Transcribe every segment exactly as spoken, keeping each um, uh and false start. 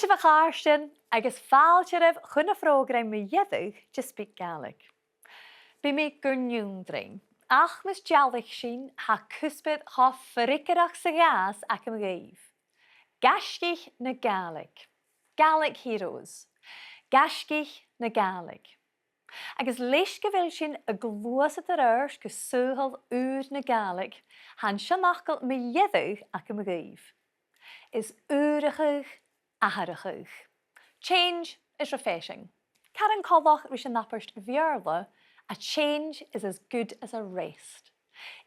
Dè bha a' chàirdean agus fàilte oirbh chun a' phrògraim mu dheireadh de SpeakGaelic. Bidh mi gu neo-ionndrainn, ach mus dealaich sinn, tha cuspair cho freagarrach 's a ghabhas agam dhuibh. Gaisgich na Gàidhlig. Gaelic Heroes. Gaisgich na Gàidhlig. Agus leis gu bheil sinn a' gluasad air adhart gu saoghal ùr na Gàidhlig, tha an seanfhacal mu dheireadh agam dhuibh. Is ùrachadh atharrachadh. Change is refreshing. Caran coltach ris an abairt Bheurla, a change is as good as a rest.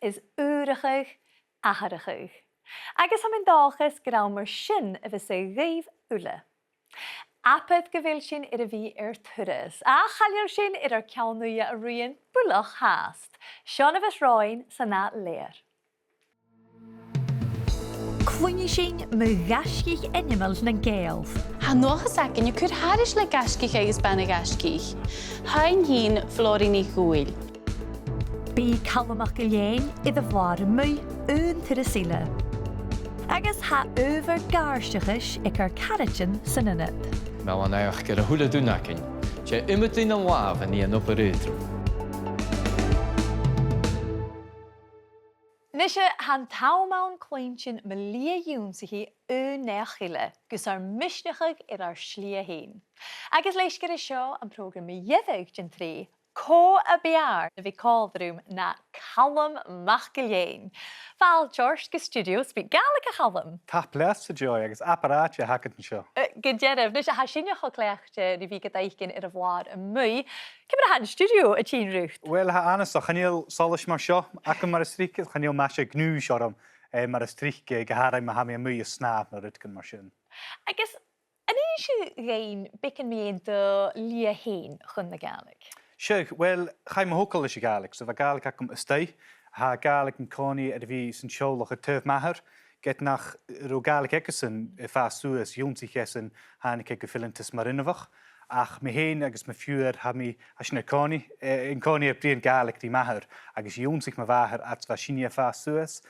Is ùrachadh atharrachadh. Agus tha mi an dòchas gur ann mar sin a bhios e dhuibh uile. Abair gu bheil sinn air a bhith air turas, ach chan eil sinn air ar ceann-uidhe a ruighinn buileach fhathast. Seo na bhios romhainn san ath leth-uair. Cluinnidh sinn mu ghaisgich ainmeil nan Gàidheal. Tha an dualchas againn a' cur thairis le gaisgich agus bana-ghaisgich. Tha i fhèin, Flòraidh NicDhùghaill. Bidh Calum MacIlleathain air a' bhlàr a-muigh aon turas eile. Agus tha adhbhar gàirdeachais aig ar caraidean san ionad. Meal-a-naidheachd air a h-uile duine againn. 'S e iomadh duine an làmh a nì an obair aotrom. Nise, tha an t-àm ann cluinntinn mu leth-ionnsachaidh aon neach eile, gus ar misneachadh air ar slighe fhèin. Agus leis gur e seo am prògram mu dheireadh den t-sreath, cò a b' fheàrr na bhith còmhla rium na Calum MacIlleathain. Fàilte ort gu stiùidio SpeakGaelic, a Chaluim. Tapadh leat, a Joy, agus abair àite a th' agad an seo. Eh, gu dearbh, nise, tha sinne cho cleachdte ri bhith gad fhaicinn air a' bhlàr a-muigh. Ciamar a tha an stiùidio a' tighinn riut? Uill, tha e annasach, chan eil solais mar seo agam mar as trice, chan eil maise-gnùis orm, eh, mar as trice, eh, gu h-àraidh ma tha mi a-muigh a' snàmh no rudeigin mar sin. Agus an innis thu dhuinn beagan mu dheidhinn do shlighe fhèin chun na Gàidhlig? Seadh, uill, chaidh mo thogail leis a' Ghàidhlig, so bha Gàidhlig agam a-staigh. Tha Gàidhlig an-còmhnaidh air a bhith san teaghlach a taobh m' athar, ged nach robh Gàidhlig aigesan a' fàs suas, dh'ionnsaich esan, thàinig e gu fileantas mar inbheach. Ach mi fhèin agus mo phiuthar, tha mi, tha sinn an-còmhnaidh, eh, an-còmhnaidh a' bruidhinn Gàidhlig ri m' athair, agus dh'ionnsaich mo mhàthair fhad 's a bha sinne a' fàs suas,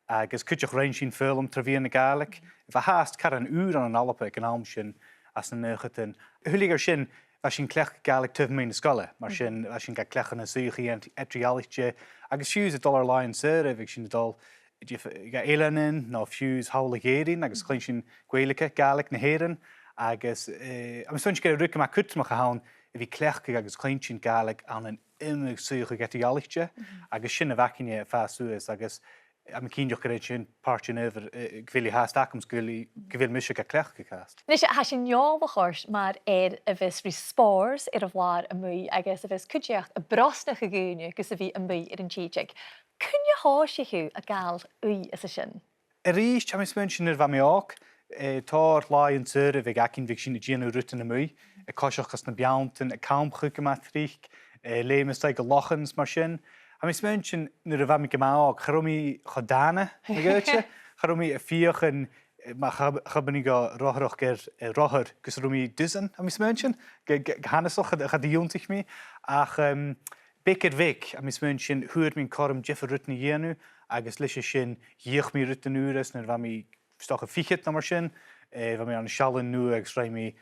agus cuideachd rinn sinn foghlam tro mheadhan na Gàidhlig. Bha fhathast caran ùr ann an Alba aig an àm sin anns na naochadan. A thuilleadh air sin, bha sinn a' cleachdadh Gàidhlig taobh a-muigh na sgoile, mar sin, bha sinn ga cleachdadh ann an suidheachaidhean eadar-dhealaichte, agus fiù 's a' dol air làithean-saora, bhiodh sinn a' dol dif-, gu eileanan, no fiù 's thall a dh'Èirinn, agus chluinn sinn Gaeilge, Gàidhlig na h-Èireann, agus, eh, tha mi a' smaointinn gur e rud gu math cudromach a th' ann a bhith a' cleachdadh agus a' cluinntinn Gàidhlig ann an iomadh suidheachadh eadar-dhealaichte, agus sin a bh' againne a' fàs suas, agus tha mi cinnteach gur e sin pàirt den adhbhar, eh, gu bheil i fhathast agam, 's gu bheil i, gu bheil mise ga cleachdadh fhathast. Nise, tha sinn eòlach ort mar fhear a bhios ri spòrs air a' bhlàr a-muigh agus a bhios cuideachd a' brosnachadh dhaoine gus a bhith a-muigh air an t-sìde. Cuin a thòisich thu a' gabhail ùidh anns a sin? A-rithist, tha mi a' smaointinn nuair a bha mi òg, eh, tòrr làithean-saora a bhiodh againn, bhiodh sinn a' dèanamh rudan a-muigh, a' coiseachd anns na beanntan, a' campadh gu math tric, eh, leum a-staigh gu lochan 's mar sin. Tha mi a' smaointinn nuair a bha mi gu math òg, cha robh mi cho dàna, ma dh'fhaodte, cha robh mi a' feuchainn, eh, ma cha, cha b' urrainn dhomh rothaireachd air, eh, rothar gus an robh mi dusan, tha mi a' smaointinn, gu, gu, gu h-annasach, cha, cha do dh'ionnsaich mi. Ach, em, beag air bheag, tha mi a' smaointinn, fhuair mi an cothrom diofar rudan a dhèanamh, agus leis a sin, dh'fheuch mi rudan ùra 's nuair a bha mi, 's dòcha, fichead no mar sin, eh, bha mi ann an seallaidhean nua agus rinn mi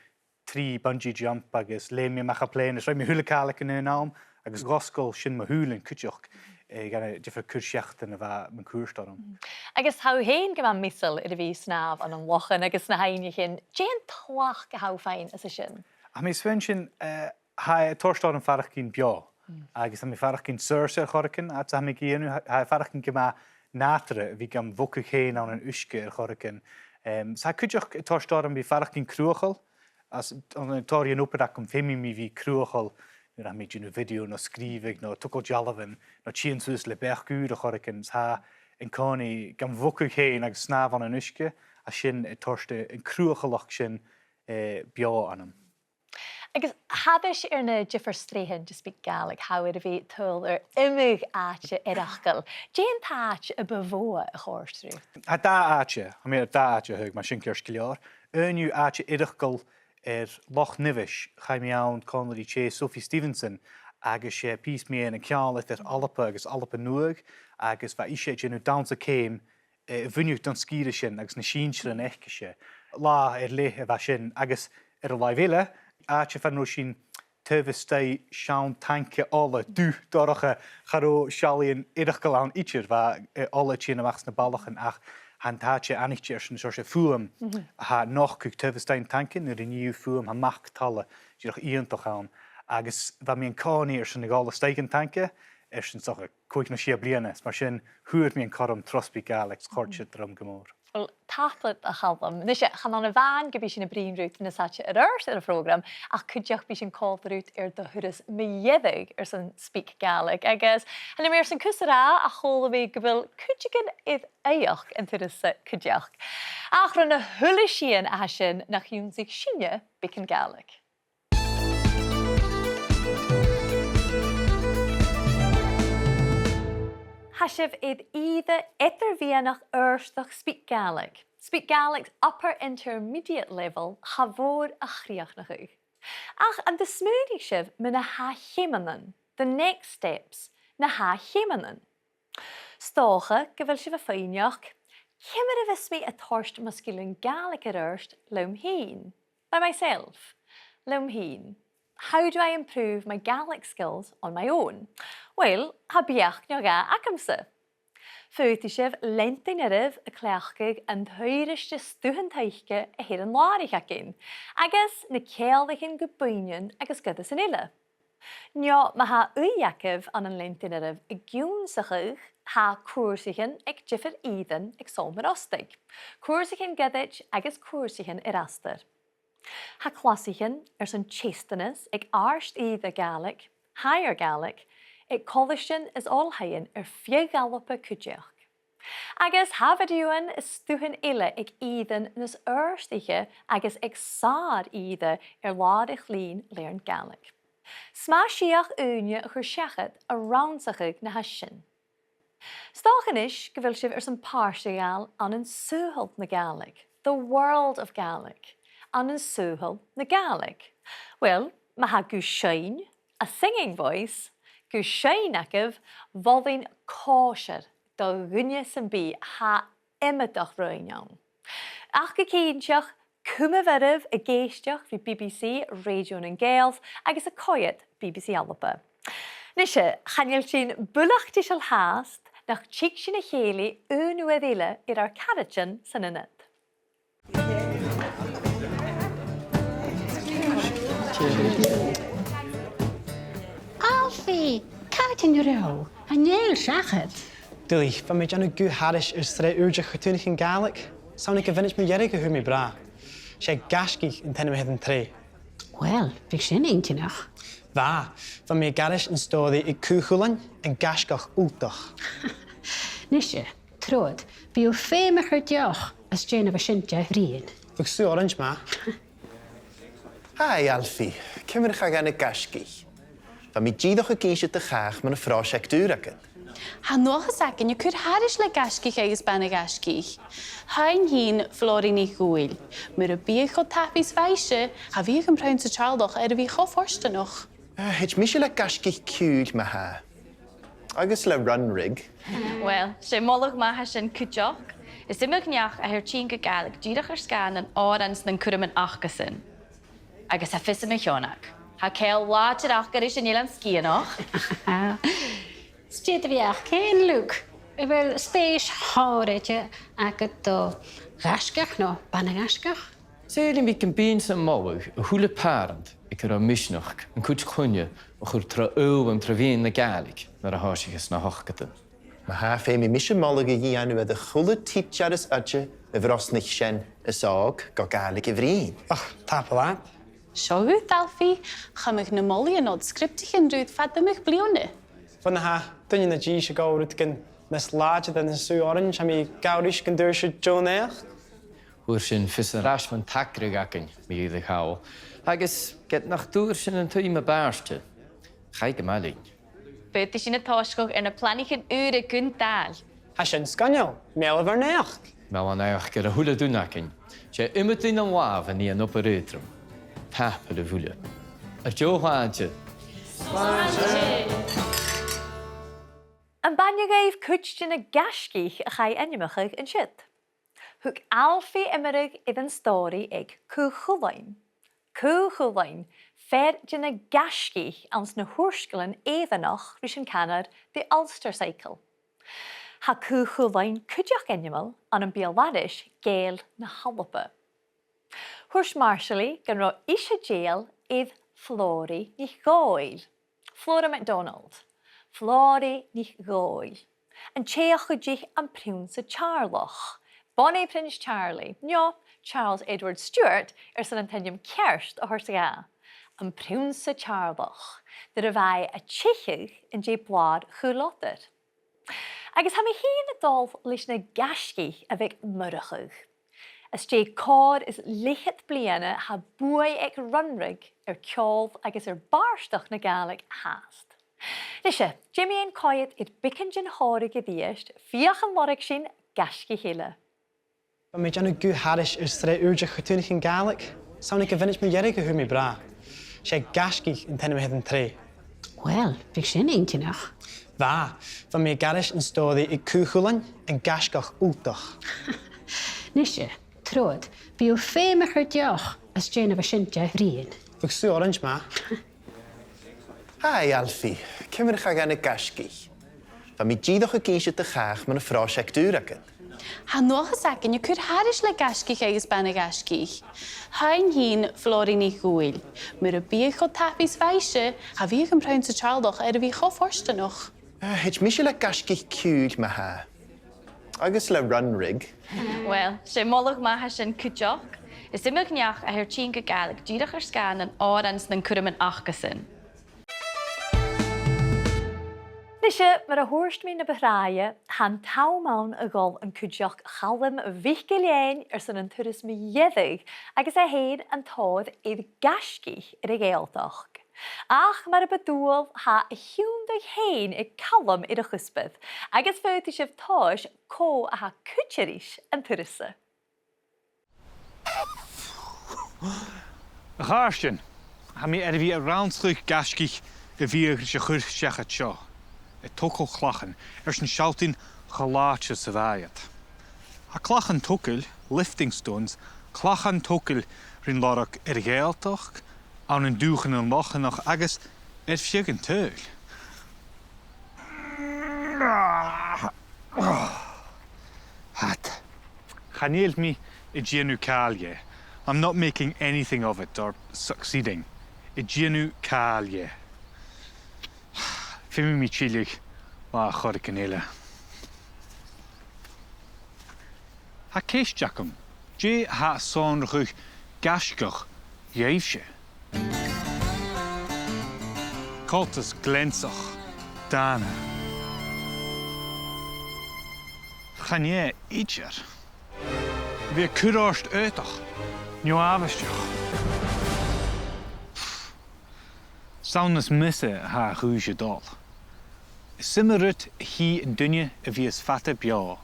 trì bungee jump agus leum mi a-mach à plèana, is rinn mi a h-uile càil aig an aon àm, agus dh'fhosgail sin mo shùilean cuideachd, eh, gu na diofar chur-seachadan a bha mun cuairt orm. Agus tha thu fhèin gu math measail air a bhith a' snàmh ann an lochan agus na h-aibhnichean. Dè an tlachd a tha thu a' faighinn às a sin? Tha mi a' smaointinn, eh, tha e a' toirt orm faireachdainn beò, agus tha mi a' faireachdainn saorsa air choreigin, fhad 's a tha mi ga dhèanamh, tha, tha e a' faireachdainn gu math nàdarra a bhith gam bhogadh fhèin ann an uisge air choreigin. Em, 's tha e cuideachd a' toirt orm a bhith a' faireachdainn cruthachail, anns, anns an tòrr dhen obair agam, feumaidh mi bhith cruthachail nuair a tha mi a' dèanamh video no sgrìobhadh no togail dealbhan no tighinn suas le beachd ùr air choreigin, 's tha e an-còmhnaidh gam bhogadh fhèin agus snàmh ann an uisge, tha sin a' toirt an cruthachailleachd sin, eh, beò annam. Agus thairis air na diofar sreathan de SpeakGaelic, tha thu air a bhith a' tadhal air iomadh àite eireachdail. Dè an t-àite a bu mhotha a chòrd riut? Tha dà àite, tha mi air dà àite a thaghadh, mar sin ceart gu leòr. Aon dhiubh àite eireachdail air Loch Nibheis, chaidh mi ann còmhla ri tè Sophie Stevenson, agus 's e pìos mu dheidhinn an ceangal eadar Alba agus Alba Nuadh, agus bha ise a' dèanamh dannsa ceum, eh, a bhuineadh don sgìre sin agus na sinnsearan aice-se. latha air leth a bha sin, agus air an làimh eile, àite far an robh sinn taobh a-staigh seann tainge ola, dubh dorcha, cha robh seallaidhean eireachdail ann idir, bha, eh, ola a' tighinn a-mach às na ballachan, ach tha an t-àite aithnichte airson seòrsa fuaim a tha a' nochdadh taobh a-staigh an tainge, nuair a nì thu fuaim, tha mac-talla dìreach iongantach ann. Agus bha mi an-còmhnaidh airson a dhol a-staigh dhan tainge, airson 's dòcha còig no sia bliadhna, is mar sin, fhuair mi an cothrom tro-speak Gàidhlig, is chòrd sin rium gu mòr. Uill, tapadh leat, a Chaluim. Nise, chan ann a-mhàin gum bi sinn a' bruidhinn riut nas fhaide air adhart air a' phrògram, ach cuideachd bidh sinn còmhla riut air do thuras mu dheireadh airson SpeakGaelic, agus chan eil mi airson cus a ràdh ach chuala mi gu bheil cuideigin air aoigheachd an turas sa cuideachd. Ach ron a h-uile sìon a tha sin, nach ionnsaich sinne beagan Gàidhlig. Tha sibh air ìre eadar-mheadhanach adhartach SpeakGaelic, SpeakGaelic's upper intermediate level, cha mhòr a chrìochnachadh. Ach an do smaoinich sibh mu na h-ath-cheumannan, the next steps, na h-ath-cheumannan? 'S dòcha gu bheil sibh a' faighneachd, ciamar a bhios mi a' toirt mo sgilean Gàidhlig air adhart leam fhìn? By myself. Leam fhìn. How do I improve my Gaelic skills on my own? Uill, tha beachd no dhà agamsa. Faodaidh sibh leantainn oirbh a' cleachdadh an t-oighreachd stuthan taice a th' air an làraich againn, agus na ceanglaichean gu buidhnean agus goireasan eile. No ma tha ùidh agaibh ann an leantainn oirbh ag ionnsachadh, tha cùrsaichean aig diofar ìrean aig Sabhal Mòr Ostaig, cùrsaichean goirid agus cùrsaichean air astar. Tha clasaichean airson teisteanas aig àrd-ìre Gàidhlig, higher Gaelic, aig colaistean is oilthighean air feadh Alba cuideachd. Agus tha bhidiothan is stuthan eile aig ìrean nas àrdaiche agus aig sàr-ìre air làraich-lìn Learn Gaelic. 'S math sìth ùine a chur seachad a' rannsachadh na tha sin. 'S dòcha a-nis gu bheil sibh airson pàirt a ghabhail ann an saoghal na Gàidhlig, the world of Gaelic, ann an saoghal na Gàidhlig. Uill, ma tha gu seinn, a singing voice, gu seinn agaibh, mholainn còisir do dhuine sam bith, tha iomadach roghainn ann. Ach gu cinnteach, cumaibh oirbh ag èisteachd ri B B C Radio nan Gàidheal agus a' coimhead B B C Alba. Nise, chan eil sinn buileach deiseil fhathast nach tig sinn a chèilidh aon uair eile air ar caraidean san ionad. Alfie, càit an robh thu? Chan eil seachad. Duilich, bha mi a' dèanamh guth-thairis air sreath ùr de chartùnaichean Gàidhlig. 'S ann aig a' mhionaid mu dheireadh a fhuair mi brath. 'S e Gaisgich an t-ainm a th' air an t-sreath. Uill, bha sin inntinneach. Bha, bha mi ag aithris an stòiridh aig Cù Chulainn, an gaisgeach ultach. Nise, trobhad, bidh thu feumach air deoch às dèidh na bha sin de bhruidhinn. Bhiodh sùgh orains math. Hi, Alfie. Ciamar a chaidh dhan Ghaisgich? Bha mi dìreach ag innse do chàch mun a' phròiseact ùr agad. Tha an dualchas againn a' cur thairis le Gaisgich agus Bana-Ghaisgich. Tha i fhèin, Flòraidh NicDhùghaill. Mura biodh cho tapaidh 's a bha ise, cha bhiodh am prionnsa Teàrlach air a bhith cho fortanach. Eh, thèid mise le Gaisgich Ciùil ma-thà. Agus le Runrig. Uill, 's e moladh math a tha sin cuideachd. Is iomadh neach a tha air tighinn gu Gàidhlig dìreach air sgàth nan òran 's nan cuirmean acasan. Agus tha fios agam, a Sheonag, tha ceangal làidir aca ris an Eilean Sgitheanach. 'S dè do bheachd fhèin, Luke? A bheil spèis shònraichte agad do ghaisgeach no bana-ghaisgeach? Saoilidh mi gum bithinn-sa a' moladh a h-uile pàrant aig an robh misneachd an cuid chloinne a chur tro fhoghlam tro mheadhan na Gàidhlig nuair a thòisicheas na h-ochdadan. Ma-thà, feumaidh mise moladh a dhèanamh air a h-uile tidsear is oide a bhrosnaich sean is òg gu Gàidhlig a bhruidhinn. Och, tapadh leat. Seo dhut, Alfie, chumadh na molaidhean ud sgriobtaichean riut fad iomadh bliadhna. Bhon a tha duine no dithis a' gabhail rudeigin nas làidire na sùgh orains, tha mi a' gabhail ris gun d' fhuair sibh deagh naidheachd. Fhuair sinn fios air ais mun t-eachdraidh againn mu dheireadh thall, agus ged nach d' fhuair sinn an taigh mu bhàrr-te, chaidh gu math leinn. Faodaidh sinn a' tòiseachadh air na planaichean ùra gun dàil. Tha sin sgoinneil. Meal ur naidheachd. Meal ur naidheachd air a h-uile duine againn. 'S e iomadh duine an làmh a nì an obair aotrom. Tapadh leibh uile. Air deagh shlàinte. Am b' aithne dhuibh cuid de na gaisgich a chaidh ainmeachadh an siud? Thug Alfie iomradh air an stòiridh aig Cù Chulainn. Cù Chulainn, fear de na gaisgich anns na h-ùrsgalan èibhneach ris an canar The Ulster Cycle. Tha Cù Chulainn cuideachd ainmeil ann am beul-aithris Gàidheil na h-Alba. Thuirt Marsaili gun robh ise dèidheil air Flòraidh NicDhòmhnaill. Flora MacDonald. Flòraidh NicDhòmhnaill. An tè a chuidich am Prionnsa Teàrlach. Bonnie Prince Charlie, no Charles Edward Stuart, airson an t-ainm ceart a thoirt dha. Am Prionnsa Teàrlach. Nuair a bha e a' teicheadh an dèidh blàr Chù Lodair. Agus tha mi fhìn a' dol leis na gaisgich a bhiodh a' murachadh. Às dèidh còrr is leth-cheud bliadhna tha buaidh aig Runrig air ceòl agus air bàrdachd na Gàidhlig fhathast. Nise, dè mu dheidhinn coimhead air beagan den chòmhradh a-rithist, feuch an lorg sinn gaisgich eile. Bha mi a' dèanamh guth-thairis air sreath ùr de chartùnachaidhean Gàidhlig. 'S ann aig a' mhionaid mu dheireadh a fhuair mi brath. 'S e Gaisgich an t-ainm a th' air an t-sreath. Uill, bha sin inntinneach. Bha, bha mi ag aithris an stòiridh aig Cù Chulainn, an gaisgeach ultach. Nise, trobhad, bidh thu feumach air deoch às dèidh na bha sin a bhruidhinn. Thug sùgh orains math. Hi, Alfie. Ciamar a chaidh dha na gaisgich? Bha mi dìreach ag innse do chàch mun a' phròiseact ùr agad. Tha an dualchas againn a' cur thairis le gaisgich agus bana-ghaisgich. Tha i fhèin Flòraidh NicDhòmhnaill. Mura biodh cho tapaidh 's a bha ise, cha bhiodh am Prionnsa Teàrlach air a bhith cho fortanach. Eh, thèid mise le gaisgich ciùil ma-thà. Agus le Runrig. Uill, 's e moladh math a tha sin cuideachd. Is iomadh neach a tha air tighinn gu Gàidhlig dìreach air sgàth nan òrain 's nan cuirmean acasan. Nise, mar a thuirt mi na bu tràithe, tha an t-àm ann a dhol an cuideachd Chaluim MhicIllEathain airson an turas mu dheireadh agus e fhèin an tòir air gaisgich air a' Ghàidhealtachd. Ach mar a bu dual, tha a' tionndadh fhèin aig Calum air a' chuspair, agus faodaidh sibh tomhas cò a tha a' cuid ris an turas-sa. A chàirdean, tha mi air a bhith a' rannsachadh gaisgich a bhiodh ris a' chur seachad seo, a' togail clachan, airson sealltainn cho làidir 's a bha iad. Tha clachan togail, lifting stones, clachan togail rin lorg air a' Ghàidhealtachd, ann an dùthchannan Lochlannach agus air feadh an t-saoghail. Hat. Chan eil mi a' dèanamh càil dheth. I'm not making anything of it or succeeding. A' dèanamh càil dheth. Feumaidh mi tilleadh latha air choreigin eile. Tha ceist agam, dè tha a' sònrachadh gaisgeach dhuibhse? Coltas gleansach, dàna. Chan e idir. Bidh e a' cur ort aodach, neo-àbhaisteach. 'S ann nas miosa a tha a' chùis a' dol. Is iomadh rud a chì an duine a bhios fada beò.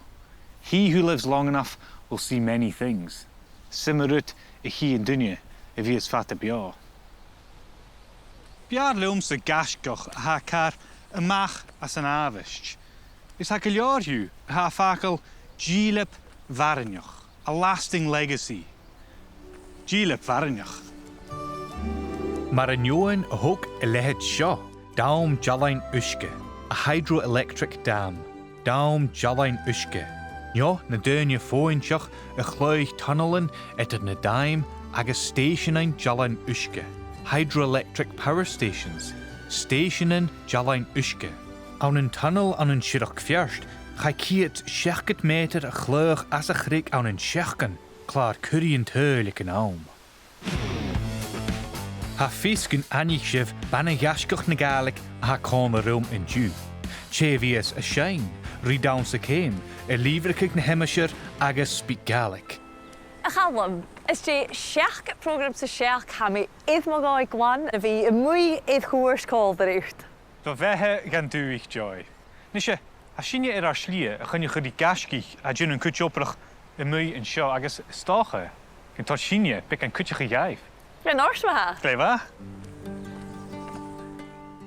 He who lives long enough will see many things. 'S iomadh rud a chì an duine a bhios fada beò. B' fheàrr leamsa gaisgeach a tha a' cur a-mach às an àbhaist. Is tha gu leòr dhiubh a tha a' fàgail dìleab mhaireannach, a lasting legacy. Dìleab mhaireannach. Mar an fheadhainn a thog a leithid seo, dam dealain-uisge, a hydroelectric dam, dam dealain-uisge, neo na daoine fòghainteach a chluich tunnalan eadar na daim agus stèiseanan dealain-uisge, hydroelectric power stations, stèiseanan dealain-uisge. Ann an tunnel ann an Siorrachd Pheairt, chaidh ceud seachdad meatair a chladhach às a' chreag ann an seachdain, clàr-curaidh an t-saoghail aig an àm. Tha fios gun aithnich sibh bana-ghaisgeach na Gàidhlig a tha còmhla rium an-diugh. Tè a bhios a' seinn, ri dannsa ceum, a' lìbhrigeadh na h-aimsir agus SpeakGaelic. A Chaluim, às dèidh seachd prògram sa t-seachd, tha mi air mo dhòigh glan a bhith a-muigh air chuairt còmhla riut. Do bheatha dhan dùthaich, Joy. Nise, tha sinne air ar slighe a choinneachadh ri gaisgich a tha a' dèanamh an cuid obrach a-muigh an seo agus 's dòcha gun toir sinne beagan cuideachaidh dhaibh. An uair sin, ma-thà. Glè mhath.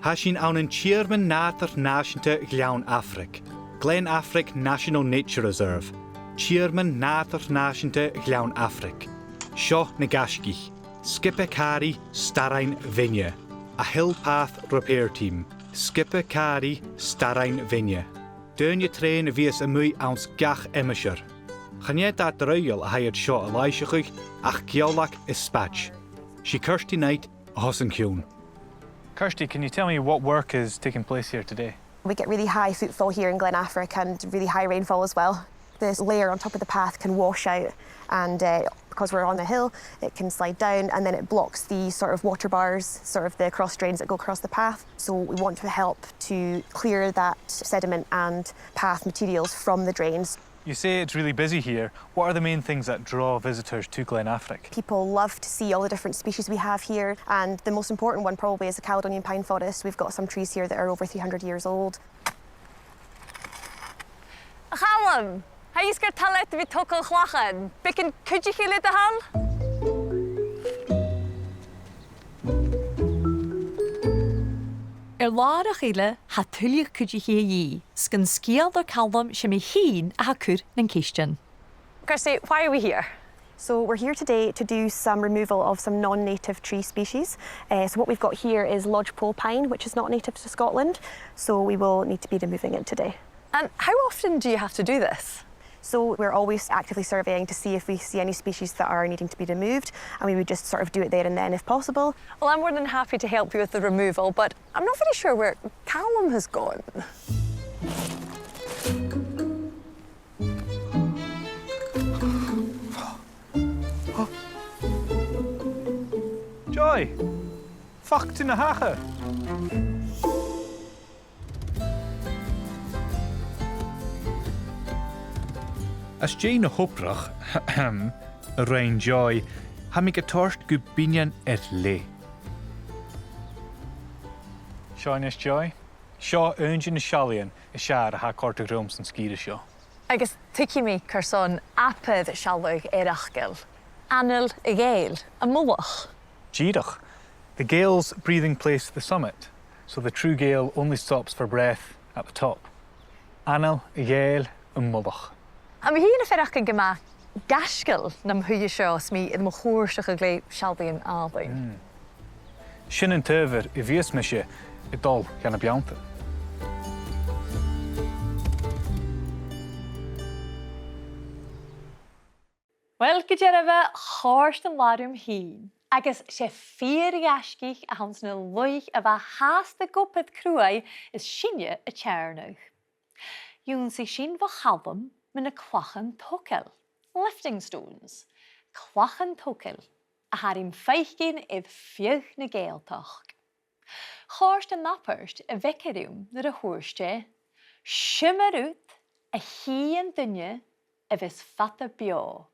Tha sinn ann an Tìr-mheadhan Nàdair Nàiseanta Ghleann Afraig, Glen Affrick National Nature Reserve. Chairman Nàdar Nàiseanta Ghleann Afraic. Seo na gaisgich. Sgioba càraidh, Starrainn Bheinn. A Hill Path Repair Team. Sgioba càraidh, Starrainn Bheinn. Daoine trèana a bhios a-muigh anns gach aimsir. Chan e dad-draoidheil a th' air seo a làimhseachadh ach geòlag is spaid. 'S e Kirsty Knight a th' os an cionn. Kirsty, can you tell me what work is taking place here today? We get really high footfall here in Glen Affric and really high rainfall as well. This layer on top of the path can wash out and, uh, because we're on a hill, it can slide down and then it blocks the sort of water bars, sort of the cross drains that go across the path. So we want to help to clear that sediment and path materials from the drains. You say it's really busy here. What are the main things that draw visitors to Glen Affric? People love to see all the different species we have here, and the most important one probably is the Caledonian pine forest. We've got some trees here that are over three hundred years old. A Chaluim, tha fhios gur toil leat a bhith a' togail clachan. Beagan cuideachaidh leat, a Chaluim? Air làrach eile, tha tuilleadh cuideachaidh a dhìth, 's gun sgeul air Calum, 's e mi fhìn a tha a' cur nan ceistean. Kirsty, why are we here? So we're here today to do some removal of some non-native tree species. Uh, so what we've got here is lodgepole pine, which is not native to Scotland. So we will need to be removing it today. And how often do you have to do this? So we're always actively surveying to see if we see any species that are needing to be removed, and we would just sort of do it there and then if possible. Well, I'm more than happy to help you with the removal, but I'm not very sure where Calum has gone. Joy! Fàg tu na thaigh! Às dèidh na h-obrach a rinn Joy, tha mi ga toirt gu binnean air leth. Seo a-nis, Joy. Seo aon de na seallaidhean as fheàrr a tha a' còrdadh rium san sgìre seo. Agus tuigidh mi carson abair sealladh air fhaicinn. Anail a' Ghàidheil, am mullach. Dìreach. The Gael's breathing place, the summit, so the true Gael only stops for breath at the top. Anail a' Ghàidheil, am mullach. Tha mi fhìn a' faireachdainn gu math gaisgeil nam shuidhe seo 's mi air mo chùrsachadh le seallaidhean àlainn. Mm. Sin an t-adhbhar a bhios mise a' dol dha na beanntan. Uill, gu dearbha, chòrd an latha rium fhìn, agus 's e fìor ghaisgich a th' anns na laoich a bha fhathast ag obair cruaidh is sinne a' teàrnadh. Dh'ionnsaich sinn bho Chalum mu na clachan togail, lifting stones, clachan togail, a tha rim faicinn air feadh na Gàidhealtachd. Chòrd an abairt a bh' aige rium nuair a thuirt e, "'S iomadh rud a chì an duine a bhios fada beò."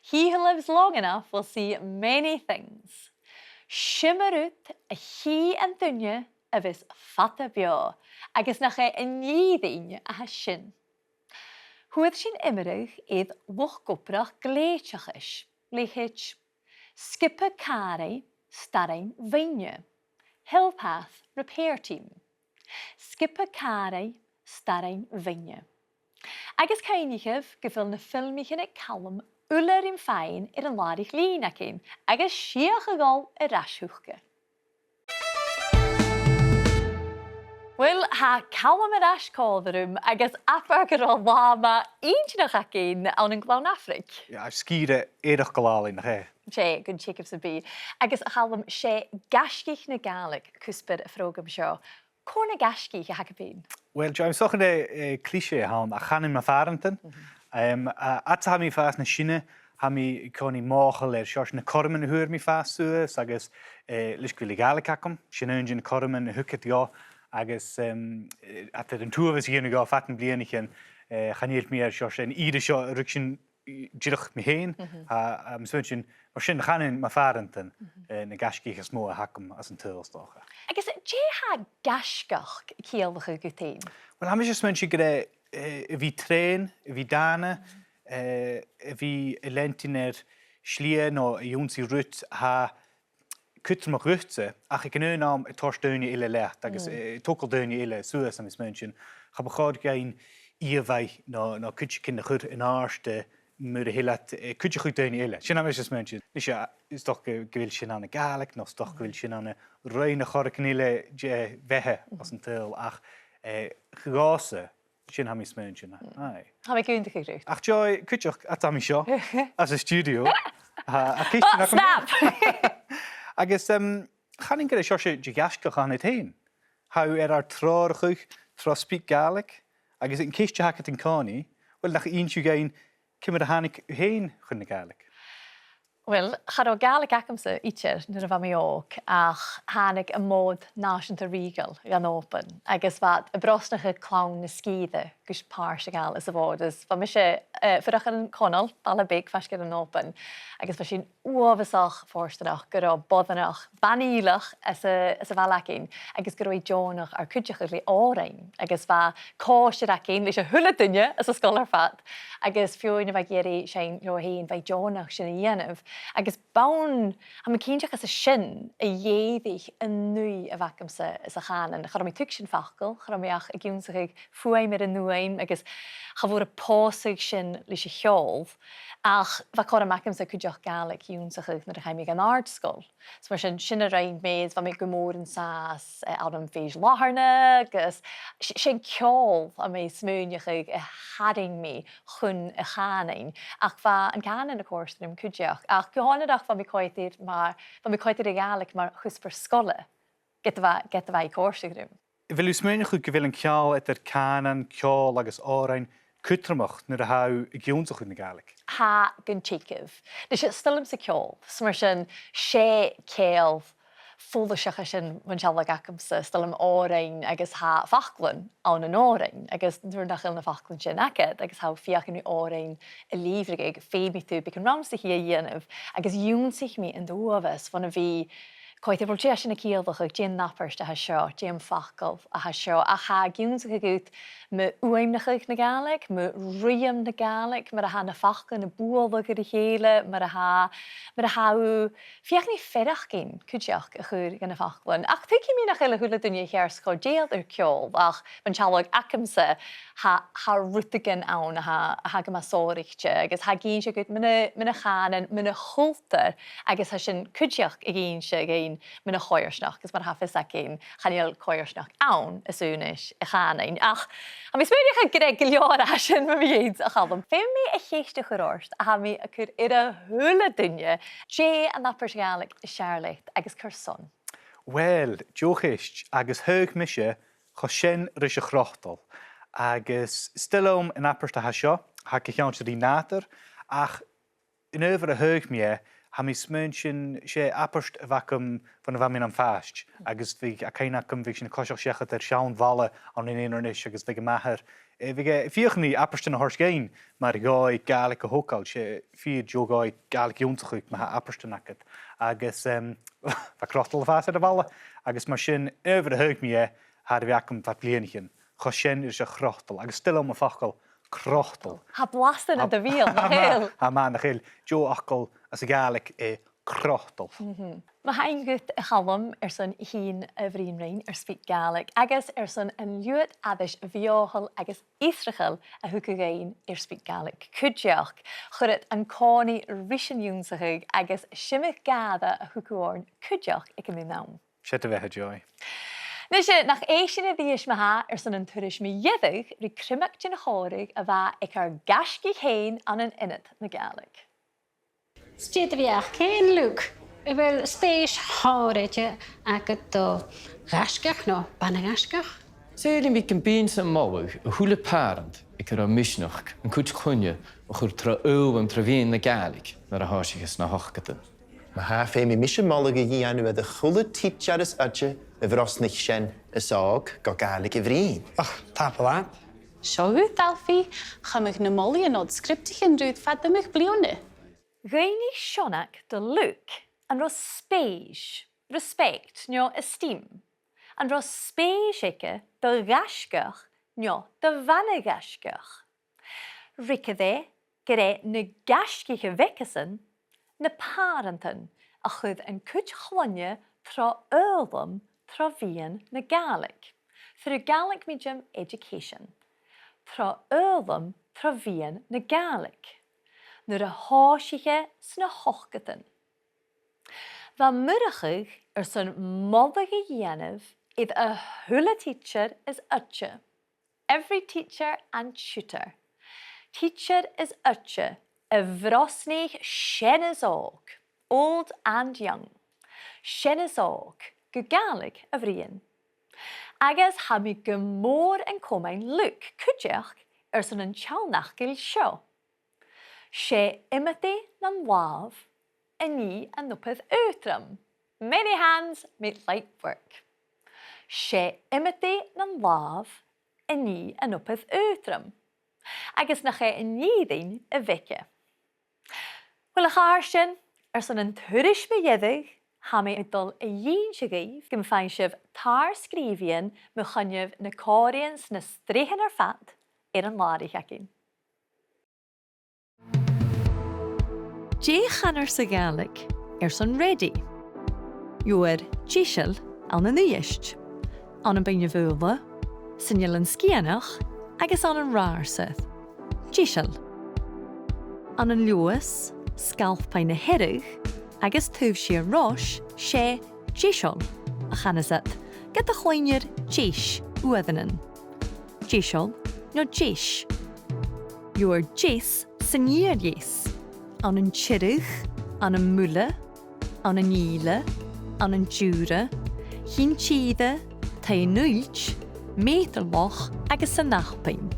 He who lives long enough will see many things. 'S iomadh rud a chì an duine a bhios fada beò, agus nach e an fhìrinn a tha sin. Fhuair sinn iomradh air luchd-obrach glèidhteachais, leithid Sgioba Càraidh, Starrainn Bheinn, Hill Path Repair Team. Sgioba Càraidh, Starrainn Bheinn. Agus cuimhnichibh gu bheil na filmichean aig Calum uile rim faighinn air an làraich-lìn againn, agus 's fhiach a dhol air ais thuca. Uill, tha Calum air ais còmhla rium, agus abair gun robh latha math inntinneach againn ann an Gleann Afraic. Yeah, sgìre eireachdail àlainn, nach e? 'S e, gun teagamh sam bith. Agus a Chaluim, 's e gaisgich na Gàidhlig cuspair a' phrògraim seo. Cò na gaisgich a th' agaibh fhèin? Uill, Joy, 's dòcha gur e, eh, cliché a th' ann, ach chanainn mo phàrantan. Mhm. Em, a, fhad 's a tha mi a' fàs nas sine, tha mi an-còmhnaidh mothachail air seòrsa na cothroman a fhuair mi fàs suas, agus, eh, leis gu bheil a' Ghàidhlig agam, sin aon de na cothroman a thug iad dhomh, agus, em, eh, eadar an t-uabhas a dhèanamh dhomh fad nam bliadhnaichean, eh, chan eil mi air seòrsa an ìre seo a ruigsinn dìreach mi fhèin, mhm, a, a, tha mi a' smaointinn, mar sin, chanainn mo phàrantan, mhm, eh, na gaisgich as motha a th' agam anns an t-saoghal, 's dòcha. Agus dè tha gaisgeachd a' ciallachadh dhut fhèin? Uill, tha mise a' smaointinn gur e, eh, a bhith treun, a bhith dàna, mhm, eh, a bhith a' leantainn air slighe no a dh'ionnsaigh rud a tha cudromach dhutsa, ach aig an aon àm a' toirt daoine eile leat, agus, mhm, eh, a' togail daoine eile suas, tha mi a' smaointinn. Cha bu chòir dhuinn ìomhaigh no, no cuideigin a chur an àirde mura h-eil iad, eh, cuideachadh daoine eile. Sin a tha mise a' smaointinn. Nise, a, is dòcha gu, gu bheil sin ann an Gàidhlig, no is dòcha gu bheil sin ann an roinn a' chorragan eile de bheatha anns an t-saoghal, ach, eh, dhòmhsa, sin a tha mi a' smaointinn. Aye. Tha mi ag aontachadh riut. Ach Joy, cuideachd, a tha mi seo, anns an stiùidio, tha, a' ceistean agam. Snap! Agus, em, chanainn gur e seòrsa de ghaisgeach a th' annad fhèin. Tha thu air ar treòrachadh tro SpeakGaelic, agus an ceist a th' agad an-còmhnaidh, uill, nach inns thu dhuinn ciamar a thàinig thu fhèin chun na Gàidhlig? Uill, cha robh Gàidhlig agamsa idir nuair a bha mi òg, ach thàinig am Mòd Nàiseanta Rìoghail dhan Òban, agus bha iad a' brosnachadh clann na sgìre gus pàirt a ghabhail sa Mhòd. Is bha mise, eh, a' fuireach ann an Connal, baile beag faisg air an Òban, agus bha sinn uabhasach fortanach gun robh boireannach ban-ìleach anns a', anns a' bhaile againn, agus gun robh i deònach ar cuideachadh le òrain, agus bha còisir againn leis a h-uile duine anns an sgoil air fad, agus feadhainn a bha ag iarraidh seinn leotha fhèin, bha i deònach sin a dhèanamh, agus b' ann, tha mi cinnteach, às a sin a dh'èirich an ùidh a bh' agamsa sa chànan. Cha robh mi a' tuigsinn facal, cha robh mi ach ag ionnsachadh fuaim air an fhuaim, agus cha mhòr a phòsadh sin leis a' cheòl, ach bha cothrom agamsa cuideachd Gàidhlig ionnsachadh nuair a chaidh mi dhan àrd-sgoil. So mar sin, sin a rinn mi, is bha mi gu mòr an sàs, eh, ann am Fèis Latharna, agus s-, 's e an ceòl a bha mi a' smaoineachadh a tharraing mi chun a' chànain, ach bha an cànan a' còrdadh rium cuideachd. Ach gu h-onarach bha mi a' coimhead air mar, bha mi a' coimhead air a' Ghàidhlig mar chuspair sgoile, ged a bha, ged a bha i a' còrdadh rium. A bheil thu a' smaoineachadh gu bheil an ceangal eadar cànan, ceòl agus òrain cudromach nuair a tha thu ag ionnsachadh na Gàidhlig? Tha gun teagamh. Nise, 's toil leamsa ceòl, so mar sin, 's e ceangal follaiseach a tha sin mun sealladh agamsa, 's toil leam òrain agus tha faclan ann an òrain, agus nuair nach eil na faclan sin agad, agus tha thu a' feuchainn ri òrain a lìbhrigeadh, feumaidh tu beagan rannsachaidh a dhèanamh, agus dh'ionnsaich mi an t-uabhas bhon a bhith a' coimhead air, uill, dè tha sin a' ciallachadh, dè an abairt a tha seo, dè am facal a tha seo, ach tha e ag ionnsachadh dhut mu fhuaimneachadh na Gàidhlig, mu ruitheam na Gàidhlig, mar a tha na faclan a' bualadh air a chèile, mar a tha, mar a tha thu a' feuchainn ri faireachdainn cuideachd a chur dha na faclan. Ach tuigidh mi nach eil a h-uile duine a cheart cho dèidheil air ceòl, ach mun sealladh agamsa, tha, tha rudeigin ann a tha, a tha gu math sònraichte, agus tha e ag innse dhut mun a', mun a' chànan, mun a' chultar, agus tha sin cuideachd ag innse dhuinn mun a' choimhearsnachd, agus mar a tha fios againn, chan eil coimhearsnachd ann às aonais a' chànain. Ach tha mi a' smaoineachadh gur e gu leòr a tha sin mu mo dheidhinn, a Chaluim. Feumaidh mi a' cheist a chur ort a tha mi a' cur air a h-uile duine, dè an abairt Ghàidhlig as fheàrr leat agus carson? Uill, deagh cheist, agus thagh mise cho sean ris a' chrotal, agus 's toil leam an abairt a tha seo, tha e gu ceangailte ri nàdar, ach an adhbhar a thagh mi e, tha mi a' smaointinn, 's e abairt a bh' agam bhon a bha mi nam phàiste, agus bhiodh e cuimhne agam, bhiodh sinn a' coiseachd seachad air seann bhalla ann an Inbhir Nis, agus bhiodh m' athair, eh, bhiodh e a' feuchainn ri abairtean a thoirt dhuinn, mar dhòigh Gàidhlig a thogail, 's e fìor dheagh dhòigh Gàidhlig ionnsachadh ma tha abairtean agad. Agus, em, bha crotal a' fàs air a' bhalla, agus mar sin, an adhbhar a thagh mi e, tha e air a bhith agam fad bhliadhnaichean, cho sean ris a' chrotal, agus 's toil leam am facal crotal. Tha blas ann an do bheul, nach eil? Tha, tha, nach eil. Deagh fhacal às a' Ghàidhlig, eh, crotal. Mhm. Mo thaing dhut, a Chaluim, airson tighinn a bhruidhinn rinn air SpeakGaelic, agus airson an liuthad-aithris bheothail agus fiosrachail a thug thu dhuinn air SpeakGaelic cuideachd. Chuir iad an-còmhnaidh ris an ionnsachadh agus 's iomadh gàire a thug thu oirnn cuideachd aig an aon àm. 'S e do bheatha, Joy. Nise, nach èist sinn a-rithist ma-thà airson an turais mu dheireadh ri criomag den chòmhradh a bha aig ar gaisgich fhèin ann an Ionad na Gàidhlig. 'S e do bheatha fhèin, Luke. A bheil spèis shònraichte agad do ghaisgeach no bana-ghaisgeach? Saoilidh mi gum bithinn-sa a' moladh a h-uile pàrant aig an robh misneachd an cuid chloinne a chur tro fhoghlam tro mheadhan na Gàidhlig nuair a thòisicheas na h-ochdadan. Ma-thà, feumaidh mise moladh a dhèanamh air a h-uile tidsear is oide a bhrosnaich sean is òg gu Gàidhlig a bhruidhinn. Och, tapadh leat. Seo dhut, Alfie. Chumadh na molaidhean ud sgriobtaichean riut fad iomadh bliadhna. Dh'fhaighnich Seonag do Luke an robh spèis, respect, no esteem, an robh spèis aige do ghaisgeach no do bhana-ghaisgeach. Fhreagair e gur e na gaisgich a bh' aigesan na pàrantan a chuir an cuid chloinne tro fhoghlam tro mheadhan na Gàidhlig, through Gaelic medium education. tro fhoghlam tro mheadhan na Gàidhlig, nuair a thòisich e sna h-ochdadan. Bha Murchadh airson moladh a dhèanamh air a h-uile tidsear is oide. Every teacher and tutor. Tidsear is oide a bhrosnaich sean is òg, old and young. Sean is òg, gu Gàidhlig a bhruidhinn. Agus tha mi gu mòr an comain Luke cuideachd airson an t-seanfhacail seo. 'S e iomadh nan làmh a nì an obair aotrom. Many hands make light work. 'S e iomadh nan làmh a nì an obair aotrom. Agus nach e an fhìrinn a bh' aige. Uill, a chàirdean, airson an turas mu dheireadh, tha mi a' dol a dh'innse dhuibh gum faigh sibh tar-sgrìobhaidhean mu choinneamh na còmhraidhean 's na sreathan air fad air an làraich againn. Dè chanar sa Ghàidhlig airson ready? Leabhar deiseil ann an Uibhist, ann am Beinn na Faoghla, san Eilean Sgitheanach agus ann an Ratharsair. Deiseil. Ann an Leòdhas, Sgalpaigh na Hearadh agus taobh siar Rois, 's e deiseil a chanas iad, ged a chluinnear deis uaireannan. Deiseil no deis. Leabhar deas san fhìor dheas. Ann an Tiriodh, ann am Muile, ann an Ìle, ann an Diùra, Cinn Tìre, Taigh an Uillt, Meudharloch agus san Albainn.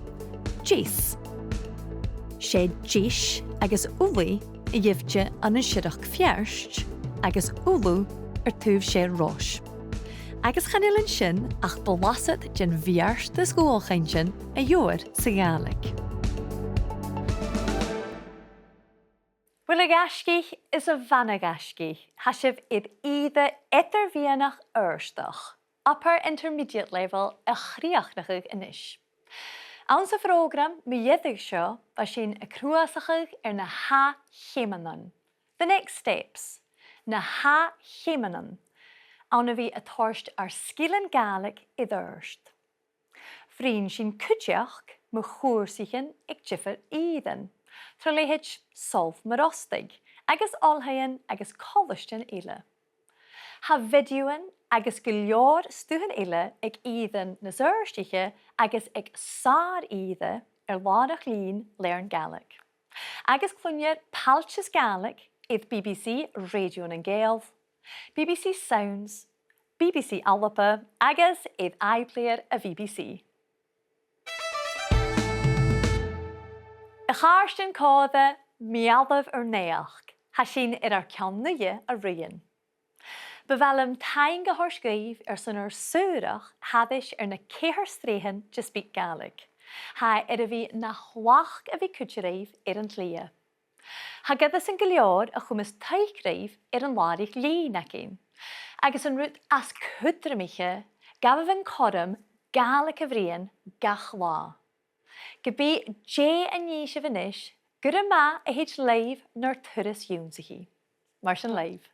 Deas. 'S e deis agus ulaidh a gheibhte ann an Siorrachd Pheairt agus Uladh air taobh siar Rois. Agus chan eil an sin ach blasad den bheartas dhualchainntean a gheibhear sa Ghàidhlig. Uill, a ghaisgich is a bhana-ghaisgich, tha sibh air ìre eadar-mheadhanach adhartach, upper intermediate level, a chrìochnachadh a-nis. Anns a' phrògram mu dheireadh seo, bha sinn a' cruthachadh air na h-ath-cheumannan, the next steps, na h-ath-cheumannan, ann a bhith a' toirt ar sgilean Gàidhlig air adhart. Bhruidhinn sinn cuideachd mu chùrsaichean aig diofar ìrean, tro leithid Sabhal Mòr Ostaig agus oilthighean agus colaistean eile. Tha bhidiothan agus gu leòr stuthan eile aig ìrean nas adhartaiche agus aig sàr-ìre air làrach-lìn Learn Gaelic. Agus cluinnear Pailteas Gàidhlig air B B C Radio nan Gàidheal, B B C Sounds, B B C Alba agus air iPlayer a' B B C. A chàirdean còmhla, meal dhuibh ur naidheachd, tha sinn air ar ceann-uidhe a ruighinn. Bu mhath leam taing a thoirt dhuibh airson ur saoradh thairis air na ceithir sreathan de SpeakGaelic. Tha e air a bhith na thlachd a bhith cuide ribh air an t-slighe. Tha goireasan gu leòr a chumas taic ribh air an làraich-lìn againn. Agus an rud as cudromaiche, gabhaibh an cothrom Gàidhlig a bhruidhinn gach latha. Ge bith dè a nì sibh a-nis, gur e math a thèid leibh nur turas ionnsachaidh. Mar sin leibh.